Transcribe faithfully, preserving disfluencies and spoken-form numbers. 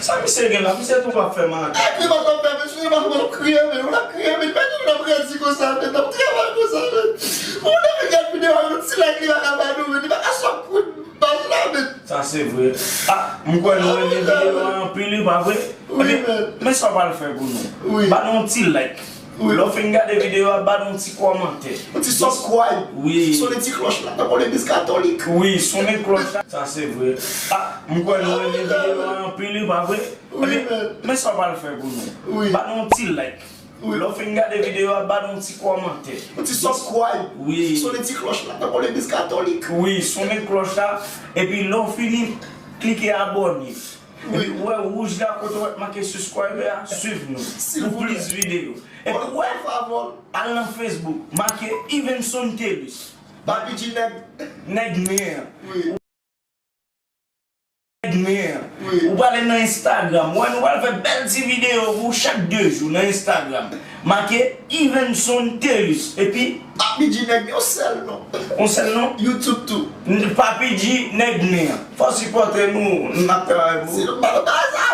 Sa misye gen la, misye tou pa fè malad. Epi mwen konn fè, mesye, mwen konn kriye, men, mwen ap kriye, men, pa di mwen ap redi konsa, men, mwen ap travay konsa, men. Mwen ap gad videyo a, yon ti like li pa ka ba nou, men, li pa ka sòt pou baz la, men. Sa se vre. Ah, m kwè nou renmen videyo a anpil, wi, pa vre? Wi, men. Men sa w pral fè pou nou. Wi. Ba nou yon ti like. Wi. Lè w fin gade videyo a, ba nou yon ti kòmantè. Yon ti subscribe. Wi. Sonnen ti klòch la, tankou legliz katolik. Wi, sonnen klòch la. Sa se vre. Ah, m kwè nou renmen videyo a anpil, wi, pa vre? Wi, men. Men sa w pral fè pou nou. Wi. Ba nou yon ti like. Wi. Lè w fin gade videyo a, ba nou yon ti kòmantè. Yon ti subscribe. Wi. Sonnen ti klòch la, tankou legliz katolik. Wi, sonnen klòch la. Epi lè w fini, klike abòne. Wi. Epi ou wè wouj la kote w wè make subscribe a, swiv nou pou plis videyo. Epi ou wè, al nan Facebook, make Evenson Thelus. Papi G nèg. Nèg nen an. Wi. Nèg nen an. Wi. Ou prale nan Instagram. Ou wè nou pral fè bèl ti videyo pou ou chak de jou nan Instagram. Make Evenson Thelus. Epi Papi G nèg yon sèl non. Yon sèl non? YouTube tou. N-, Papi G nèg nen an. Fò sipòte nou, n ap travay pou ou. Sinon, pa, pa sa.